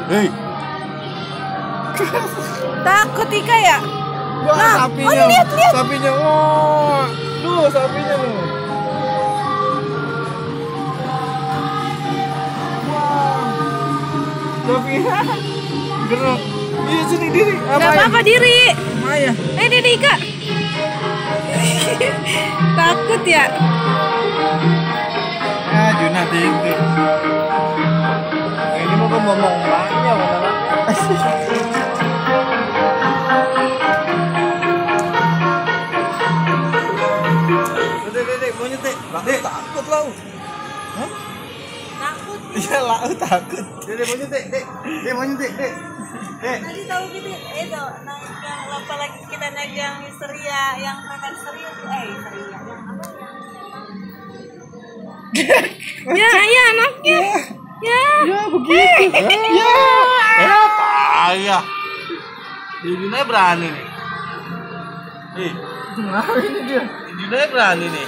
Hei. Takut Ika ya? Wah, Nah, sapinya. oh, lihat. Sapinya. Wah. Duh, sapinya tuh. Wah. Sapinya. Gerak. Iya, sini diri. Gak apa-apa diri. Maya. Diri Ika. Takut ya? Ya, Juna tinggi. Ini mau ngomong banyak mana? Dek, mau nyetik. Dek, takut lau. Hah? Takut. Iya, lau takut. Dek, mau nyetik, Dek. Dek, mau nyetik, Dek. Dek. Tadi tahu gitu itu naik yang apalagi kita naik yang histeria, yang kakak histeria tuh histeria yang apa yang ya anaknya ya Begitu. Ya. Payah. Dina berani nih. Nih. Ini dia. Dina berani nih.